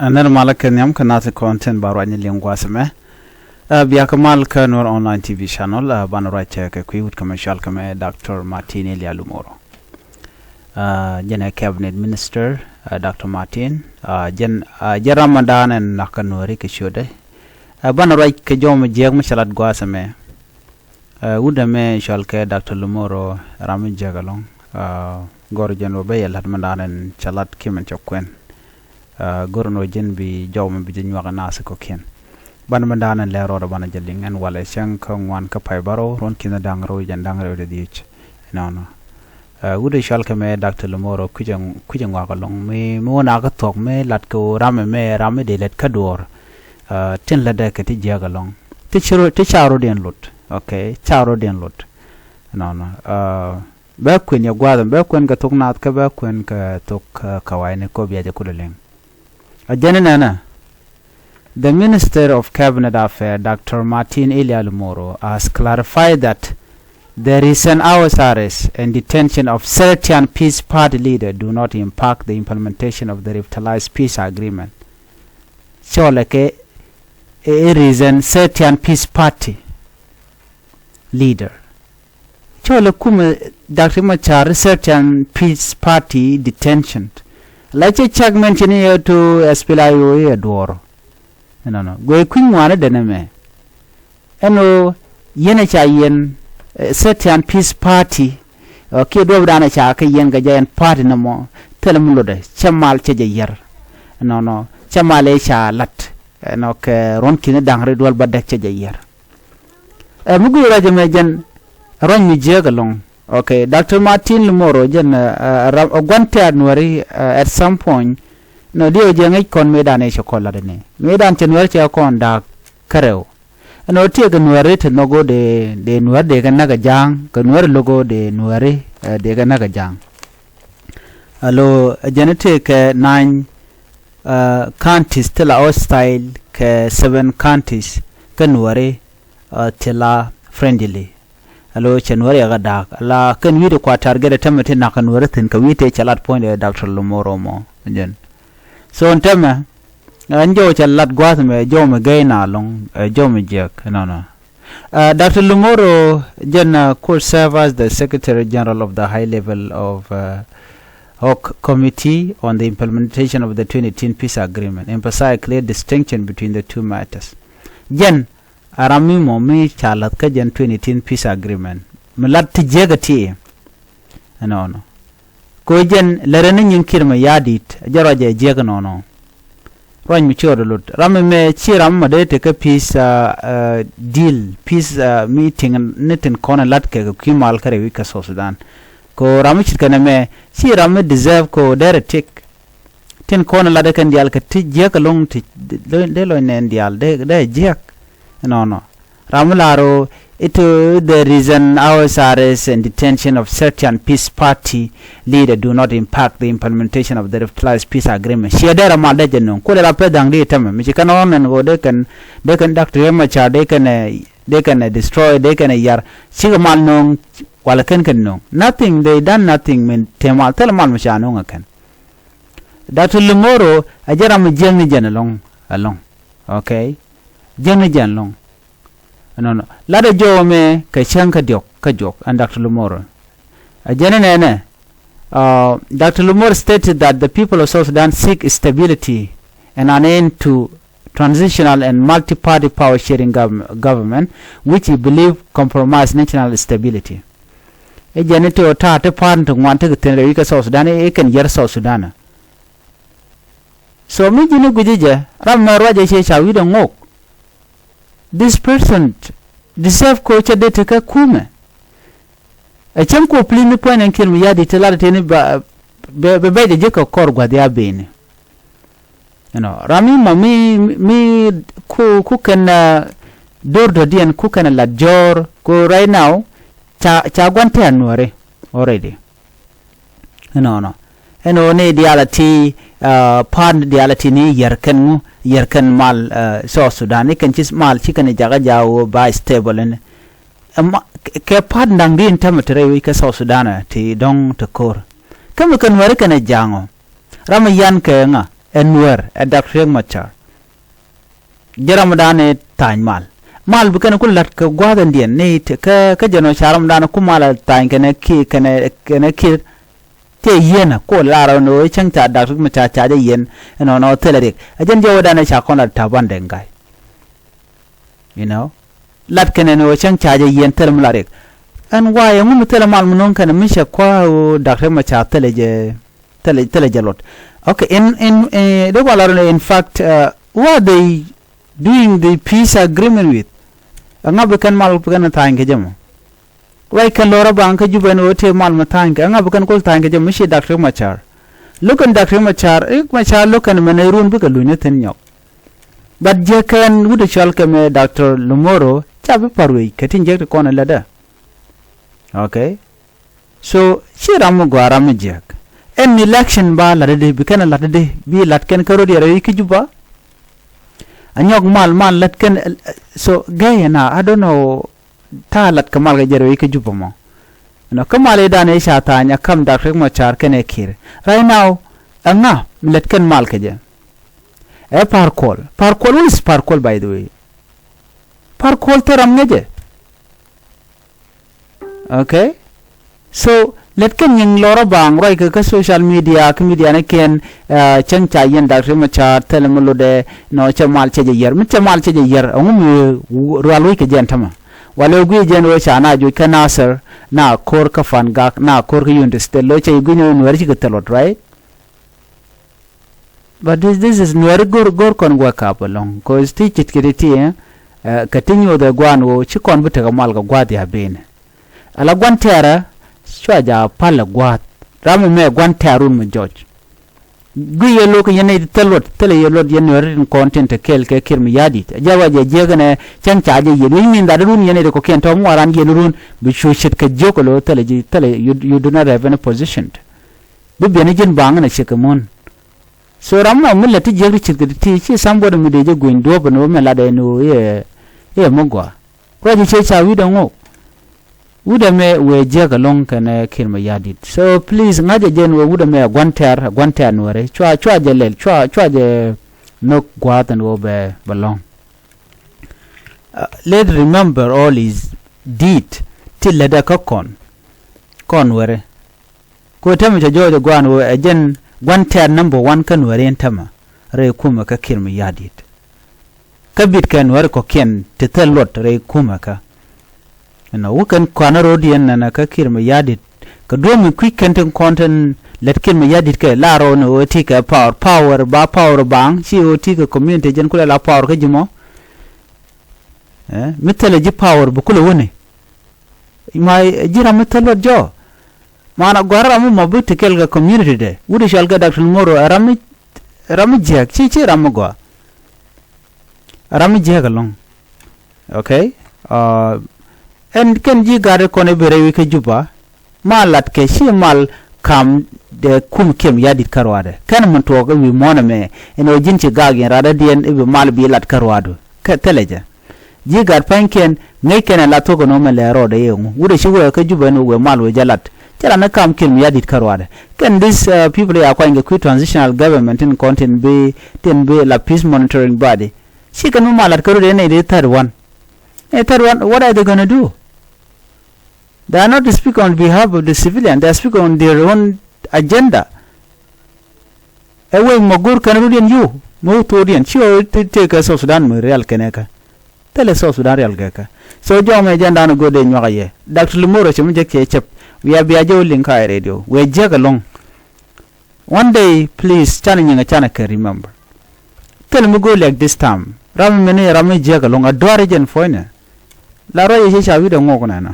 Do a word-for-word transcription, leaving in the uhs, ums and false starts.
Ɛ nɛr malä kɛ nhiam kä nath kɔn tin ba ruac ni liŋ gua̱a̱th ɛmɛ. Ɛ, bia kɛ mal kä Nuer Online T V channel, ɛ, banɛ ruac kɛ kui̱ wut kɛ mɛ cɔal kɛ mɛ Doctor Martin Elia Lumoro. Ɛ, jɛn ɛ cabinet minister, ɛ, Doctor Martin, ɛ, jɛn, ɛ, jɛn ram mɛ da̱a̱n ɛn nakä Nuɛri kɛ ciötdɛ. Ɛ, banɛ ruac kɛ jɔw mɛ jiäk mi cɛ lat gua̱a̱th ɛmɛ. Ɛ, wut ɛmɛ cɔal kɛ Doctor Lumoro, ram mi jiäk ɛlɔ̱ŋ. Ɛ, gɔr jɛn wä ben yɛ la̱t mɛ da̱a̱n ɛn cɛ lat kiɛ mɛn cɛ kuɛn. Ɛ, gɔr ɛn wä jɛn bi jɔw mɛ bi jɛ nyuak ɛ naath kɔ̱kiɛn. Banɛ mɛ da̱a̱n ɛn lɛ rɔɔdɛ banɛ jɛ liŋ ɛn walɛ cäŋ kä ŋuan kä pay bärɔw ruɔ̱n ki̱n da̱ŋ rɛw jɛn da̱ŋ rɛw dee dhiec. Ɛnɔnɔ. Ɛ, wut ɛ cɔal kɛ mɛ Doctor Lumoro kui̱cɛ, kui̱cɛ ŋuak ɛlɔ̱ŋ mi, mi wä nakä thuɔ̱k mi lat kɛ wä ram ɛmɛ, ram mi dee lät kä duɔ̱ɔ̱r. Ɛ, tin lätdɛ kɛ ti jiäk ɛlɔ̱ŋ. Ti ci rɔ, ti ca rɔ̱diɛn lot. Okay, ca rɔ̱diɛn lot. Ɛnɔnɔ. Ɛ, bɛ kuɛn yɛ gua̱a̱th ɛmɛ, bɛ kuɛn kɛ thok naath kä bɛ kuɛn kɛ thok, ɛ, kawayni kɔ bia jɛ kulɛ liŋ. Ɛ, jɛn ɛnɛnɛ. The Minister of Cabinet Affairs, Doctor Martin Elia Lumoro, has clarified that the recent house arrest and detention of Sertian Peace Party leader do not impact the implementation of the revitalized peace agreement. Cɔlɛ kɛ, ɛ, ɛ, recent Sertian Peace Party leader. Cɔlɛ kumɛ Doctor Machar Sertian Peace Party detention. La cɛ cak mɛn cini yɛ to S P L A I O yɛ duɔr. Ɛnɔnɔ. Guɛ kui̱ ŋuani dɛn ɛmɛ. Ɛn ɣöö yɛn ɛ ca yɛn, ɛ, Sertian Peace Party, ɛ, kiɛ duɔ̱ɔ̱pdan ɛ ca kɛ yɛn kɛ jɛ ɛn party nɔmɔ, thilɛ mi lotdɛ, cɛ mal cɛ jɛ yɛr. Ɛnɔnɔ, cɛ mal ɛ ca lat. Ɛnɔ kɛ ruɔ̱n ki̱n da̱ŋ rɛw duɔl bädäk cɛ jɛ yɛr. Ɛ, mi guic ruac ɛmɛ jɛn, ruac mi jiääk ɛlɔ̱ŋ. Okay, Doctor Martin Lumoro jɛn, ɛ, ɛ, ram, ɛ, gua̱n tɛ̈r Nuääri, ɛ, at some point, nɔ diɛw jɛ ŋäc kɔn mëëdan ëë cɛ kɔn lat ɛnɛ. Mëëdan cɛ Nuääri cɛ kɔn da̱a̱k kärɛw. Ɛn ɣöö tiɛɛkɛ Nuääri te nhɔk ɣöö dee, dee Nuääri dee kɛ näk ɛ ja̱a̱ŋ, kɛ Nuääri lo̱k ɣöö dee Nuääri, ɛ, dee kɛ näk ɛ ja̱a̱ŋ. Alo, ɛ jɛn i̱ tëëkɛ nine, ɛ, counties ti la hostile kɛ seven counties kä Nuääri, ɛ, ti la friendly. Alo cɛ Nuääri yɛ kɛ da̱a̱k. La kɛn wi̱i̱ ti kua target ɛ tämɛ ti na̱k kɛ Nuääri thi̱n kɛ wi̱i̱ tëë cɛ lat puɔ̱nydɛ Doctor Lumoro mɔ. Jɛn. So ɛn tämɛ, ɛn jɔw cɛ lat gua̱a̱th mɛ, jɔw mɛ gɛy na lo̱ŋ, ɛ, jɔw mɛ jiäk, nɔnɔ. Ɛ, Doctor Lumoro jɛn, ɛ, could serve as the Secretary General of the High Level of, ɛ, Hoc Committee on the Implementation of the twenty eighteen Peace Agreement, emphasize clear distinction between the two matters. Jɛn, a ram mi mɔ mi ca la̱th kä jɛn twenty eighteen Peace Agreement. Mi lat ti jiäk ɛ ti. Ɛnɔnɔ. Ko jɛn lärä ni nyin Kiir Mayardit, jɛ ruac ɛ jiäk ɛnɔnɔ. Ruac mi ciöt ɛ lot. Ram mi mɛ ci ram mi dee tekä peace, ɛ, ɛ, deal, peace, ɛ, meeting ni tin kɔn ɛ lat kɛ kɛ kui̱ mal kä rɛy wi̱c kä South Sudan. Ko ram mi ce̱tkɛ nɛmɛ, ci ram mi deserve ko derɛ tik. Tin kɔn ɛ lat ɛ kɛn diaal kɛ ti jiäk ɛlɔ̱ŋ ti dee, dee lɔc nɛn diaal, dee, dee jiäk. Ɛnɔnɔ. Ram mi lar ɣöö it, uh, the recent house arrest and detention of Sertian Peace Party leader do not impact the implementation of the revitalized peace agreement. Ciɛ derɛ mal dee jɛ nöŋ. Kulɛ la peth da̱ŋ di tämɛ. Mi ci kɛn ɣɔ̱n ɛn ɣöö dee kɛn, dee kɛn Doctor Riek Machar, dee kɛn, eh, dee kɛn, eh, destroy, dee kɛn, eh, yar. Cikɛ mal nöŋ, walɛ kɛn kɛn nöŋ. Nothing, they done nothing, min te mal, thilɛ mal mi ca nöŋ ɛ kɛn. Doctor Lumoro, a jɛ ram mi jiäkni jɛn ɛlɔ̱ŋ, ɛlɔ̱ŋ. Okay? Jiäkni jɛn ɛlɔ̱ŋ. Ɛnɔnɔ. Lat ɛ jɔw ɛmɛ kɛ cäŋ kä diɔ̱k, kä juɔk, ɛn Doctor Lumoro. A jɛn ɛ nɛnɛ, uh, Doctor Lumoro stated that the people of South Sudan seek stability and an end to transitional and multi-party power sharing gov-, government, which he believe compromise national stability. Ɛ jɛn ɛ ti ɣöö ta̱a̱ ti party ti ŋuan ti kɛ thi̱n rɛy wi̱c kä South Sudan, ɛ kɛn yär South Sudan. So mi ji̱n i̱ gui̱c i̱ jɛ, ram mɛ ruac ɛ ciɛ ca wi̱cdɛ ŋo̱o̱k. This person deserve ko cɛ dee tekä kumɛ. Ɛ cäŋ ko plin ni puɔ̱ny ɛn Kiir Mayardit ti lat tëë ni ba, bɛ, bɛ, bɛ jɛ ji̱ kɛ kɔr gua̱th ya beni. You know, ram mi mɔ mi, mi ku, ku kɛn, uh, do̱r dɔ̱diɛn ku kɛn lat jɔ̱ɔ̱r ko right now ca, ca gua̱n tɛ̈r Nuääri already. Ɛnɔnɔ. Ɛn ɣöö ni diaal a ti, uh, pa̱a̱t diaal a ti ni yɛr kɛn ŋu, yɛr kɛn mal, uh, South Sudan. Ni kɛn ci mal ci kɛn jakä ja̱ ɣöö ba stable ɛn. Ɛma, kɛ pa̱a̱t da̱ŋ di in tämɛ ti rɛy wi̱c kä South Sudan, uh, ti dɔ̱ŋ ti ko̱r. Kä mi kɛn Nuääri kɛn ɛ ja̱a̱ŋ ɔ. Ram ɛ yan kɛ ŋa. ɛ Nuɛr, ɛ Dak Riek Machar. Jɛ ramdan ɛ tha̱a̱ny mal. Mal bi kɛn ku la̱t kɛ gua̱a̱th ɛn diɛn ni ti kä, kä jɛn ɔ ca ramdan ku mal ɛ tha̱a̱ny kɛnɛ ki, kɛnɛ, kɛnɛ Kiir. Tëë yieenä ku lar ɔ ni ɣöö cäŋ ca Dak Riek Machar ca jɛ yieen ɛnɔnɔ thilɛ riɛk. Ɛ jɛn jɛ wä dan ɛ ca kɔn la Taban Deng Gai. You know, lat kɛnɛ ni ɣöö cäŋ ca jɛ yieen thilɛ mi la riɛk. Ɛn why ɛŋu mi thilɛ mal mi no̱o̱ŋ kɛnɛ mi cɛ kua̱r ɣöö Dak Riek Machar thilɛ jɛ, thilɛ, thilɛ jɛ lot. Okay, in, in, eh, dee kua lar ni, in fact, uh, who are they doing the peace agreement with? Ɛŋa bi kɛn mal bi kɛn tha̱a̱ny kɛ jɛ mɔ? Ruac kɛn lɔrä baŋ kä Jubɛ ɛn ɣöö tëë mal mi tha̱a̱ny kɛ, ɛŋa bi kɛn kul tha̱a̱ny kɛ jɛ mɔ? Ci Dak Riek Machar. Lo̱k kɛn Dak Riek Machar, Riek Machar lo̱k kɛn mɛn ɛ run bikɛ luny ni thi̱n nyɔk. But jiäk kɛn wut ɛ cɔal kɛ mɛ Doctor Lumoro, ca bi pa̱r wec kɛ tin jiäk ti kɔn ɛ lätdä. Okay. So ci ram mi gɔaa ram mi jiäk. Ɛn election ba la̱t i̱di, bi kɛn ɛ la̱t i̱di, bi la̱t kɛn kä ro̱d yɛrɛ wi̱c kä Juba. A nyɔk mal, mal la̱t kɛn, eh, so gɛy ɛn a, I don't know, ta̱a̱ la̱t kɛ mal kɛ jɛrɛ wi̱c kä Juba mɔ. You know, kä mal i̱ dan i̱ ca tha̱a̱ny a ka̱m Dak Riek Machar kɛnɛ Kiir. Right now, ɛŋa mi la̱t kɛn mal kɛ jɛ? Ɛ Par Kuol. Par Kuol, who is Par Kuol, by the way? Par Kuol thil ram ŋäcɛ. Okay. So lät kɛn nyiŋ lɔrä baŋ ruac kɛ kä social media, kä media ni kɛn, eh, cäŋ ca yiɛn Dak Riek Machar thilɛ mi lotdɛ, nɔ, cɛ mal cɛ jɛ yiɛr. Mi cɛ mal cɛ jɛ yiɛr, ɛŋu mi rual wec kɛ jɛn tämɛ? Walɛ guic jɛn ɣöö ca na juc kä Nasir, na ko̱r kä Fangak, na ko̱r kä Unity State, lo̱c cɛ guic ni ɣöö Nuɛr cikɛ thil lot, right? But this, this is Nuɛri go̱r, go̱r kɔn wake up ɛlɔ̱ŋ. Cause ti ce̱tkɛ ti ti, eh, kɛ ti nyuuth ɛ gua̱a̱n ɣöö ci kɔn bi tekɛ mal kɛ gua̱a̱th ya ben. Ala gua̱n tɛ̈rä, cua ja pal ɛ gua̱a̱th. Ram ɛmɛ gua̱n tɛ̈r run mi jɔc. Guic yɛ lo̱k yɛn nɛy ti thil luɔt, thilɛ yɛ luɔt yɛn Nuɛri tin kɔn tin te kɛɛl kɛ Kiir Mayardit. Jɛ wa jɛ jiäk ɛnɛ, cäŋ ca jɛ yiɛn. Wi̱c min that run yɛn nɛy ti kɔ̱kiɛn tɔ̱ mi waran yiɛn run, bi cu ce̱tkɛ jiök ɛ lo̱ thilɛ ji̱, thilɛ you, you do not have any position. Bi biɛn ji̱n baŋ ɛn a ciek kɛ mun. So ram nɔ mi lät ti jiäk ti ce̱tkɛ ti ti, ci somebody mi dee jɛ guiny duɔ̱ɔ̱p ɛn ɣöö mɛ lat ɛn ɣöö i̱ ɛ, i̱ ɛ mi gɔaa. Ruac i̱ cɛ ca wi̱cdɛ ŋok. Wi̱cdɛ mɛ wëë jiäk ɛlɔ̱ŋ kɛnɛ Kiir Mayardit. So please, ŋa̱cɛ jɛn ɣöö wi̱cdɛ mɛ ɛ gua̱n tɛ̈r, ɛ gua̱n tɛ̈r Nuɛri. Cua, cua jɛ lɛl, cua, cua jɛ nhök gua̱a̱th ɛn ɣöö bɛ, bɛ lɔ̱ŋ. Uh, let remember all his deed ti lätdɛ kä kɔn, kɔn Nuɛri. Ku tämɛ cɛ jɔɔc ɛ gua̱a̱n ɣöö ɛ jɛn gua̱n tɛ̈r number one kä Nuɛri ɛn tämɛ rɛy kumɛ kä Kiir Mayardit. Kä bit kɛ Nuɛri kɔ̱kiɛn ti thil luɔt rɛy kumɛ kä. Ɛnɔ wä kɛn kɔanä ro̱diɛn nɛnɛ kä Kiir Mayardit. Kɛ duɔ̱ɔ̱p mi kui̱c kɛn tin kɔn tin lät Kiir Mayardit kɛ la rɔɔni ɣöö ti kɛ power, power ba power baŋ, ci ɣöö ti kɛ community jɛn kulɛ la power kä ji̱ mɔ. Eh, mi thilɛ ji̱ power bi kulɛ wäni. Ma ji̱ ram mi thil luɔt jɔɔ. Mana gɔ̱a̱r ram mi mɔ bi ti kɛl kɛ community dɛ. Wut i̱ cɔal kɛ Doctor Lumoro, ɛ ram mi, ɛ ram mi jiääk, ci, ci ram mi gɔaa. Ɛ ram mi jiääk ɛlɔ̱ŋ. Okay? Uh, ɛn kɛn ji̱ gat kɔn i̱ bi rɛy wi̱c kä Juba. Ma lat kɛ ci mal kam dee kum Kiir Mayardit kä ruaadɛ. Kɛn min tuɔɔk i̱ wi̱i̱ muɔ̱ɔ̱n ɛmɛ. Ɛn ɣöö ji̱n ci gaak yɛn radädiɛn i̱ bi mal bi lat kä ruaadu. Kɛ thilɛ jɛ. Ji̱ gat pa̱nykiɛn ŋäc kɛn ɛ la thuɔ̱k ɛn ɣöö mɛ lɛ rɔɔdɛ yɛ ŋu. Wut ɛ ci wee kä Juba ɛn ɣöö wee mal wee jɛ lat. Cɛ lat ni kam Kiir Mayardit kä ruaadɛ. Kɛn this, uh, people ya kuany kɛ kui̱ transitional government tin kɔn tin bi, tin bi la peace monitoring body. Ci kɛn mi mal lat kä ruaadɛ nɛy di third one. Nɛy third one, what are they gonna do? They are not speaking on behalf of the civilian. They are speaking on their own agenda. Ɛ wec mɔ go̱r kɛn rut yɛn yu, mɛ wä thot yɛn. Ci ɣä te, tekɛ South Sudan mi rial kɛnɛ kä. Thilɛ South Sudan rial kɛ kä. So jɔmɛ jɛn dan go̱r dee nyuak a yɛ. Doctor Lumoro cɛ mi jɛ kɛ cɛp. Bia, bia jɛ wä liŋ ka radio. Wee jiäk ɛlɔ̱ŋ. One day, please, canɛ nyiŋ a canɛ kɛ remember. Thilɛ mi go̱r like this time. Ram mi ni ram mi jiäk ɛlɔ̱ŋ. A duar jɛn puɔ̱nynɛ. La ruac i̱ ci ca wi̱cdɛ ŋok nɛnɛ.